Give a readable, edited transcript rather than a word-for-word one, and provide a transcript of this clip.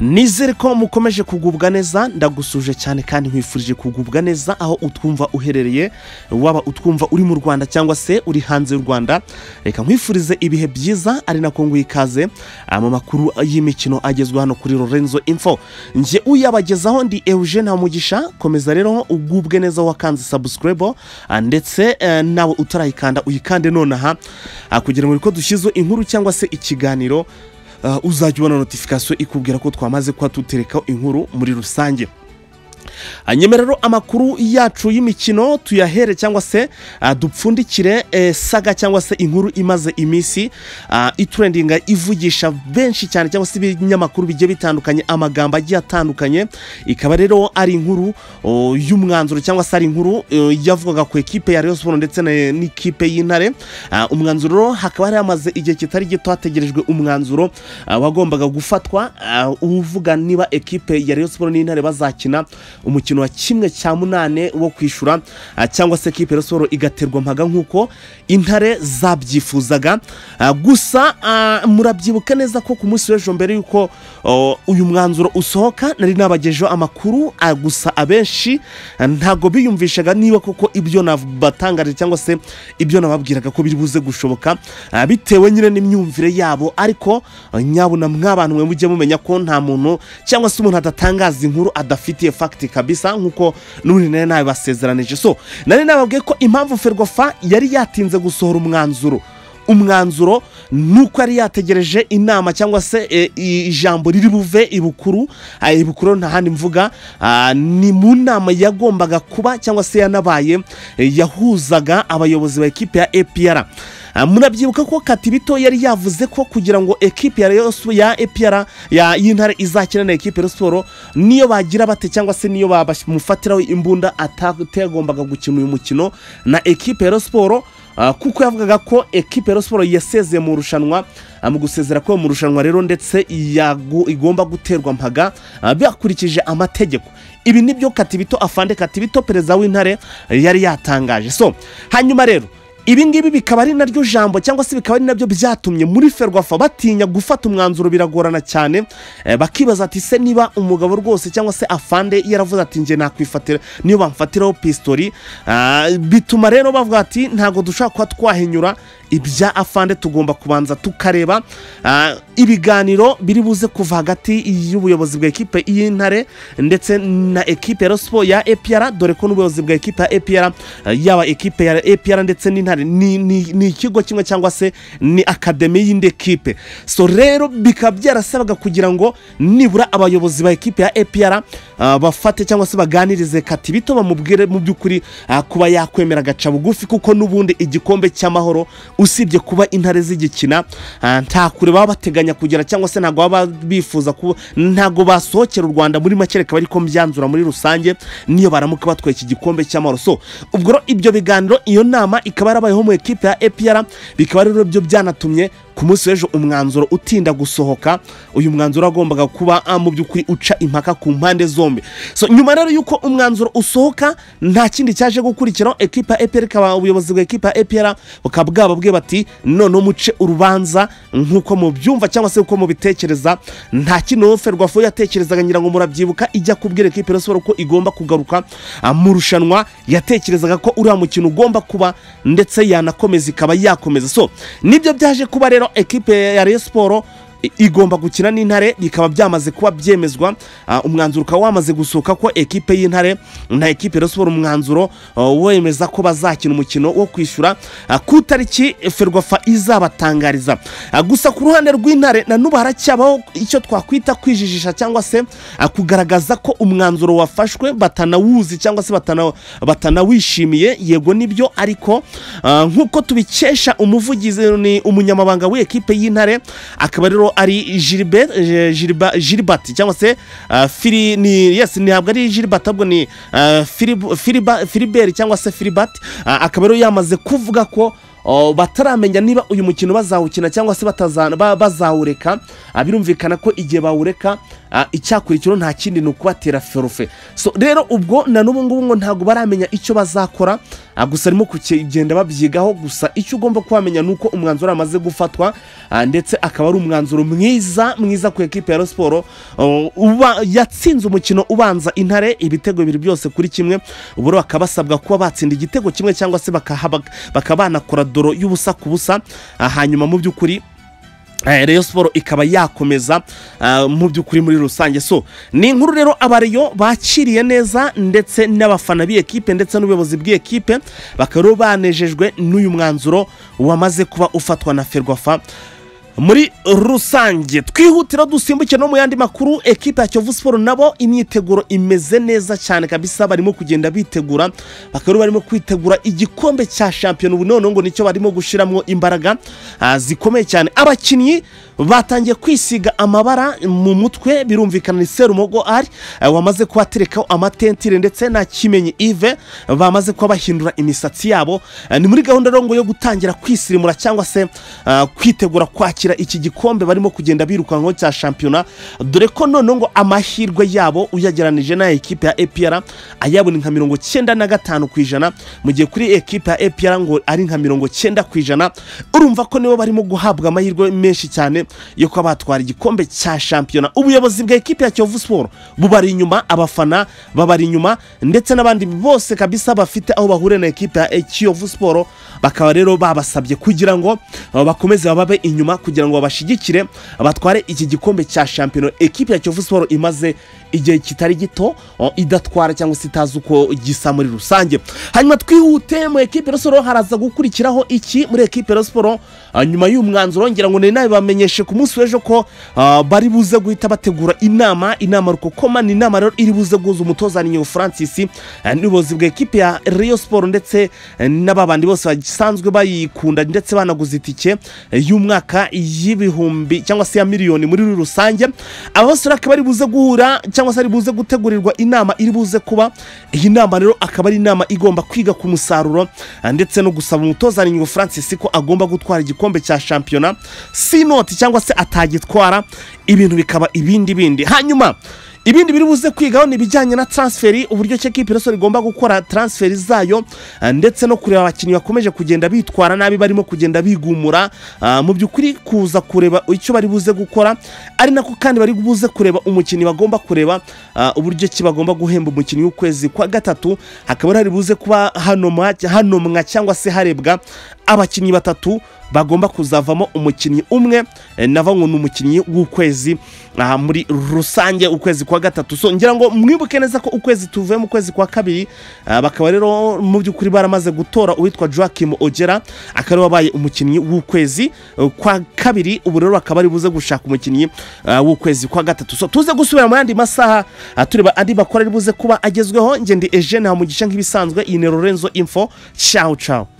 Nizere ko mukomeje kugubwa neza. Ndagusuje cyane kandi nkwifurije kugubwa neza aho utwumva uherereye, waba utwumva uri mu Rwanda cyangwa se uri hanze y'u Rwanda. Reka nkwifurize ibihe byiza, ari nako nguha ikaze mu makuru y'imikino agezweho hano kuri Lorenzo Info. Njye uyabagezaho ndi Eugene Hamugisha. Komeza rero ugubwe neza wakanze subscribe, ndetse nawe utarayikanda uyikande nonaha, kugira ngo uko dushyizeho inkuru cyangwa se ikiganiro uzajya ubona notification ikubwira ko twamaze kuba tutereka inkuru muri rusange. Hanyuma rero amakuru yacu y'imikino tuyahere cyangwa se dupfundikire saga cyangwa se inkuru imaze iminsi itrendinga, ivugisha benshi cyane cyangwa se ibinyamakuru bigiye bitandukanye, amagambo agiye atandukanye. Ikaba rero ari inkuru y'umwanzuro cyangwa se ari inkuru yavugaga ku ekipe ya Rayon Sports ndetse n'ikipe y'Intare. Umwanzuro hakaba hari hamaze igihe kitari gito hategerejwe umwanzuro wagombaga gufatwa uvuga niba ekipe ya Rayon Sports n'Intare bazakina umukino wa 1/8 wo kwishura, cyangwa se ekipe ya Rayon Sports igaterwa mpaga nkuko Intare zabyifuzaga. Gusa murabyibuka neza ko ku munsi w'ejo mbere yuko uyu mwanzuro usohoka nari nabagejeho amakuru, gusa abenshi ntago biyumvishaga niba koko ibyo nabatangarije cyangwa se ibyo nababwiraga ko biri buze gushoboka, bitewe nyine n'imyumvire yabo. Ariko nyabuna mwabantu mwe mujye mumenya ko nta muntu cyangwa se umuntu adatangaza inkuru adafitiye fact kabisa, nkuko n'ubundi nari nabibasezeranije. So nari nababwiye ko impamvu Ferwafa yari yatinze gusohora umwanzuro nuko yari yategereje inama cyangwa se ijambo riri buve ibukuru. Ibukuru nta handi mvuga, ni mu nama yagombaga kuba cyangwa se yanabaye, yahuzaga abayobozi ba ekipe ya APR. Murabyibuka ko Katibito yari yavuze ko kugira ngo ekipe ya Rayon Sports ya APR ya y'Intare izakina na ekipe ya Rayon Sports, niyo bagira bate cyangwa se niyo bamufatiraho imbunda atagombaga gukina uyu mukino na ekipe ya Rayon Sports, kuko yavugaga ko ekipe ya Rayon Sports yasezeye mu rushanwa. Mu gusezera ko mu rushanwa rero ndetse igomba guterwa mpaga bakurikije amategeko. Ibi nibyo Katibito afande Katibito perezida w'Intare yari yatangaje. So hanyuma rero ibi ngibi bikaba ari naryo jambo cyangwa se bikaba ari nabyo byatumye muri Ferwafa batinya gufata umwanzuro, biragorana cyane. Bakibaza ati se niba umugabo rwose cyangwa se afande yaravuze ati nje nakwifatira niyo bamfatiraho pistori, bituma rero bavuga ati ntago dushaka kuba twahinyura ibya afande, tugomba kubanza tukareba ibiganiro biri buze kuva hagati y'ubuyobozi bwa ekipe y'Intare ndetse na ekipe ya Rayon Sports ya APR, dore ko n'ubuyobozi bwa ekipe ya APR yaba ekipe ya APR ndetse n'Intare ni ikigo kimwe cyangwa se ni akademi y'indi ekipe. So rero bikaba byarasabaga kugira ngo nibura abayobozi ba ekipe ya APR bafate cyangwa se baganirize Katibito bamubwire mu by'ukuri kuba yakwemera agaca bugufi, kuko n'ubundi igikombe cy'amahoro usibye kuba Intare zigikina nta kure baba bateganya kugera cyangwa se ntago baba bifuza kuba ntago basohokera u Rwanda muri make, reka ariko mbyanzura muri rusange niyo baramuka batwaye iki gikombe cy'amahoro. So ubwo ibyo biganiro iyo nama ikaba yarabayeho mu ekipe ya APR, bikaba rero byo byanatumye ku munsi w'ejo umwanzuro utinda gusohoka. Uyu mwanzuro wagombaga kuba mu by'ukuri uca impaka ku mpande zombi. So nyuma rero yuko umwanzuro usohoka nta kindi cyaje gukurikira, ekipe ya APR ikaba ubuyobozi bwa ekipe ya APR bukaba bwababwiye bati none muce urubanza nkuko mubyumva cyangwa se uko mubitekereza. Nta kintu Ferwafa yatekerezaga, ngira ngo murabyibuka ijya kubwira ekipe ya Rayon Sports ko igomba kugaruka mu rushanwa, yatekerezaga ko uriya mukino ugomba kuba ndetse yanakomeza ikaba yakomeza. So nibyo byaje kuba rero ekipe ya Rayon Sports igomba gukina n'Intare, bikaba byamaze kuba byemezwa. Umwanzuro ukaba wamaze gusohoka ko ekipe y'Intare na ekipe ya Rayon Sports umwanzuro wemeza ko bazakina umukino wo kwishyura ku tariki Ferwafa izabatangariza. Gusa ku ruhande rw'Intare na n'ubu haracyabaho icyo twakwita kwijijisha cyangwa se kugaragaza ko umwanzuro wafashwe batanawuzi cyangwa se batanawishimiye. Yego nibyo, ariko nkuko tubikesha umuvugizi ni umunyamabanga w'ekipe y'Intare, akaba rero ari Gilbert Gilbert cyangwa se Fili ni yes ntabwo ari Gilbert ahubwo ni Philibert cyangwa se Philibert, akaba rero yamaze kuvuga ko bataramenya niba uyu mukino bazawukina cyangwa se bazawureka. Birumvikana ko igihe bawureka icyakurikiro nta kindi ni ukubatera ferufe. So rero ubwo na n'ubu ngubu ngo ntabwo baramenya icyo bazakora. Gusa arimo kugenda babyigaho. Gusa icyo ugomba kwamenya nuko umwanzuro amaze gufatwa, ndetse akaba ari umwanzuro mwiza mwiza ku ekipe ya Rayon Sport yatsinze umukino ubanza Intare ibitego bibiri byose kuri kimwe. Ubu bakabasabwa kuba batsinda igitego kimwe cyangwa se bakabanakora doro y'ubusa ku busa, hanyuma mu by'ukuri Rayon Sport ikaba yakomeza mu by'ukuri muri rusange. So ni inkuru rero abareyo bakiriye neza, ndetse n'abafana b'ikipe ndetse n'ubuyobozi bw'ikipe bakaba banejejwe n'uyu mwanzuro wamaze kuba ufatwa na Ferwafa muri rusange. Twihutira dusimbuke no mu yandi makuru. Ekipe ya Kiyovu Sport nabo imyiteguro imeze neza cyane kabisa, barimo kugenda bitegura, bakaba barimo kwitegura igikombe cya shampiyona ubu none ngo nicyo barimo gushiramo imbaraga zikomeye cyane. Abakinnyi batangiye kwisiga amabara mu mutwe, birumvikana ni Serumogo ari wamaze kubaterekaho amatentire ndetse na Kimenyi Yves bamaze kuba bahindura imisatsi yabo. Ni muri gahunda rongo yo gutangira kwisirimura cyangwa se kwitegura kwakira iki gikombe barimo kugenda birukanko cya shampiyona, dore ko none ngo amahirwe yabo uyageranije na ekipe ya APR ayabona nka 95% mu gihe kuri ekipe ya APR ngo ari nka 90%. Urumva ko nibo barimo guhabwa amahirwe menshi cyane yo kuba batwara igikombe cya shampiyona. Ubuyobozi bwa ekipe ya Kiyovu Sport bubari inyuma, abafana babari inyuma, ndetse n'abandi bose kabisa bafite aho bahuriye na ekipe ya Kiyovu Sport, bakaba rero babasabye kugira ngo bakomeze bababe inyuma kugira ngo babashigikire batware iki gikombe cya shampiyona ekipe ya Kiyovu Sport imaze igihe kitari gito idatwara cyangwa se itazi uko gisa muri rusange. Hanyuma twihute mu ekipe ya Sport haraza gukurikiraho iki muri ekipe ya Sport nyuma y'umwanzuro, ngira ngo nawe bamenyeshe ku munsi w'ejo ko bari buze guhita bategura inama rukokoma. Ni inama rero iri buze guhuza umutoza Ninyo Francis n'ubuyobozi bwa ekipe ya Rayon Sport ndetse n'ababandi bose basanzwe bayikunda ndetse banaguze itike y'umwaka y'ibihumbi cyangwa se ya miliyoni muri rusange. Aba bose akaba ari buze guhura cyangwa se ari buze gutegurirwa inama iri buze kuba. Iyi nama rero akaba ari inama igomba kwiga ku musaruro ndetse no gusaba umutoza Ninyo Francis ko agomba gutwara igikombe cya shampiyona sinoti cyangwa se atagitwara, ibintu bikaba ibindi bindi. Hanyuma ibindi biri buze kwigaho ni bijyanye na transferi, uburyo ekipe ya Sport igomba gukora transferi zayo, ndetse no kureba abakinnyi bakomeje kugenda bitwara nabi barimo kugenda bigumura, mu by'ukuri kuza kureba icyo bari buze gukora, ari nako kandi bari buze kureba umukinnyi bagomba kureba uburyo ki bagomba guhemba umukinnyi w'ukwezi kwa gatatu. Hakaba hari buze kuba hanomwa cyangwa se harebwa abakinnyi batatu bagomba kuzavamo umukinnyi umwe, nava ngo ni umukinnyi w'ukwezi muri rusange ukwezi kwa gatatu. So ngira ngo mwibuke neza ko ukwezi tuvuye mu kwezi kwa kabiri, bakaba rero mu by'ukuri baramaze gutora uwitwa Joachim Ojera akaba wabaye umukinnyi w'ukwezi kwa kabiri. Ubu rero bakaba ari buze gushaka umukinnyi w'ukwezi kwa gatatu. So tuze gusubira mu yandi masaha tureba andi bakora ari buze kuba agezweho. Nge ndi Eugene Hamugisha nk'ibisanzwe, iyi ni Lorenzo Info. Ciao ciao.